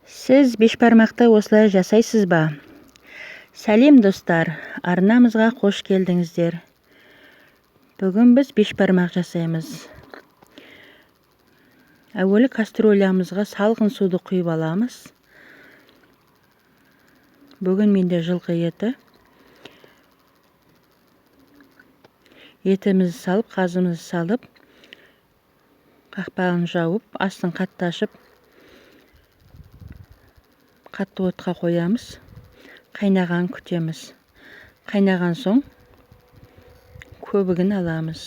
Сіз бешбармақты осылай жасайсыз ба? Сәлем, достар! Арнамызға қош келдіңіздер. Бүгін біз бешбармақ жасаймыз. Әуелі кастрюлямызға салқын суды құйып аламыз. Бүгін менде жылқы еті. Етімізді салып, қазымызды салып, қақпағын жауып, астын қатты ашып, қатты отқа қоямыз. Қайнағанын күтеміз. Қайнаған соң көбігін аламыз.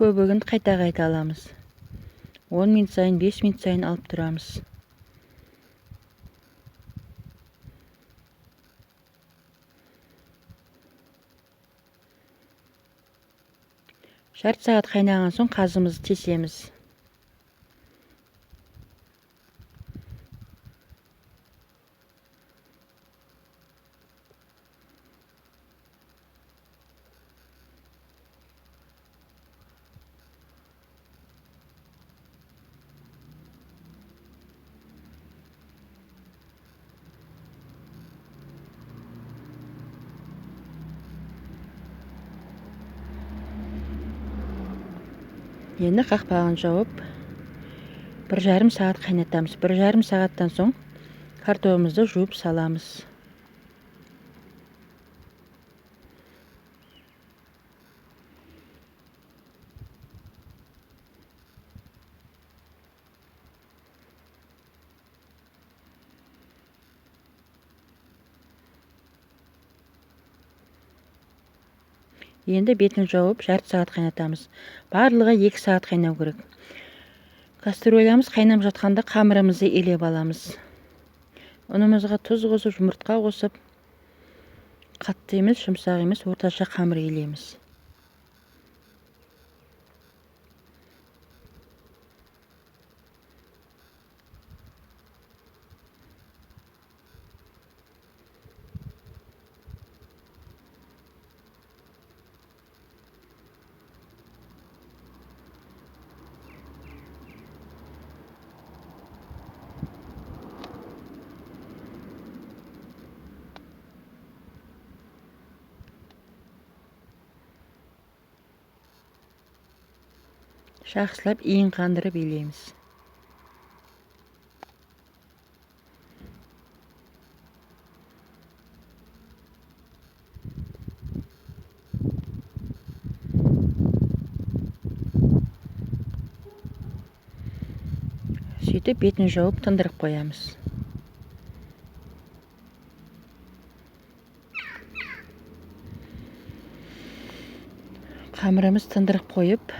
Көбігін қайта-қайта аламыз. 10 минут сайын, 5 минут сайын алып тұрамыз. Жарты сағат қайнаған соң қазымызды тесеміз. Енді қақпағын жауып, 1,5 сағат қайнатамыз. 1,5 сағаттан соң картобымызды жуып саламыз. Енді бетін жауып, жарты сағат қайнатамыз. Барлығы 2 сағат қайнау керек. Кастрюлямыз қайнап жатқанда қамырымызды елеп аламыз. Ұнымызға тұз қосып, жұмыртқа қосып, қатты емес, жұмсақ емес, орташа қамыр елейміз. Жақсылап иін қандырып елейміз. Сөйтіп бетін жауып тындырып қоямыз. Қамырымыз тындырып қойып,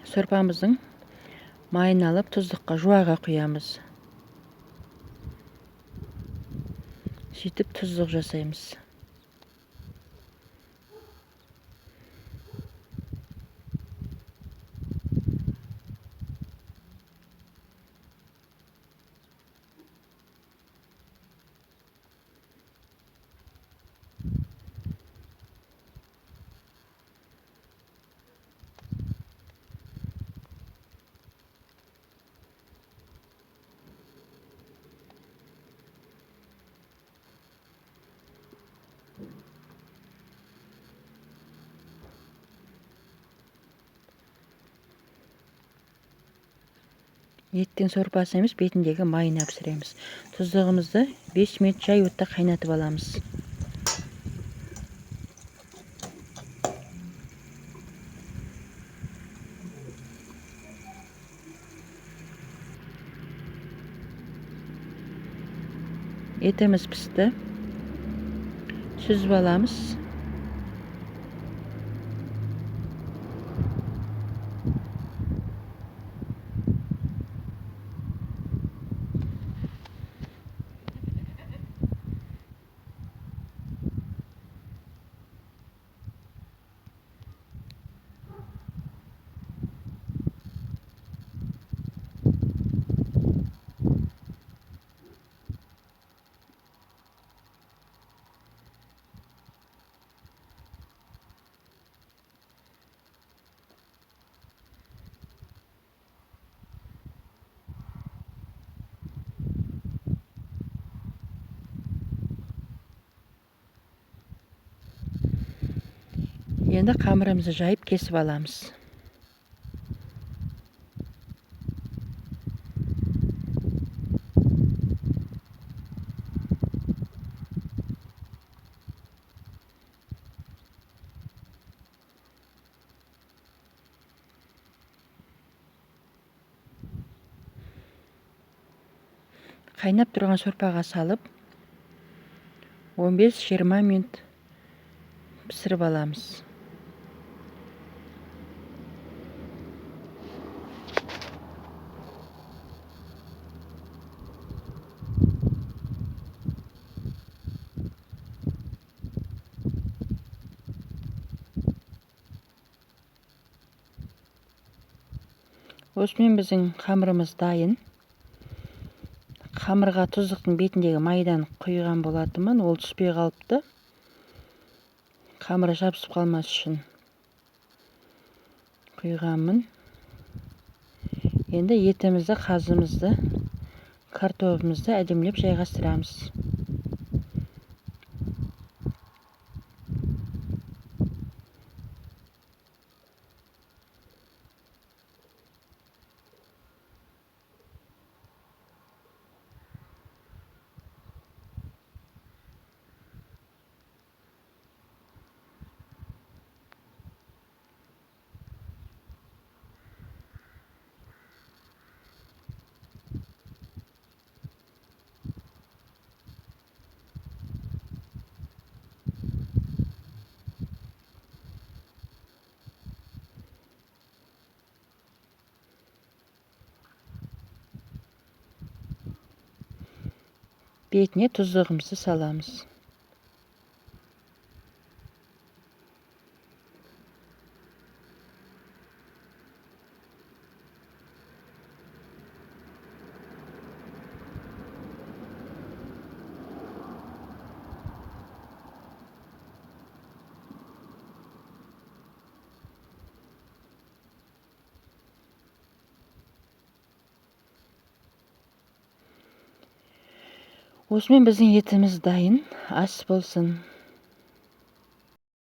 сорпамыздың майын алып тұздыққа, жуаға құямыз. Сөйтіп тұздық жасаймыз. Еттің сорпасы емес, бетіндегі майын пісіреміз. Тұздығымызды 5 минут жай отта қайнатып аламыз. Етіміз пісті. Сүзіп аламыз. Енді қамырымызды жайып кесіп аламыз. Қайнап тұрған сорпаға салып 15-20 минут пісіріп аламыз. Осымен біздің қамырымыз дайын. Қамырға тұздықтың бетіндегі майдан құйған болатынмын, ол түспей қалыпты. Қамыры жабысып қалмас үшін құйғанмын. Енді етімізді, қазымызды, картобымызды әдемілеп жайғастырамыз. Бетіне тұздығымызды саламыз. Осымен біздің етіміз дайын. Ас болсын.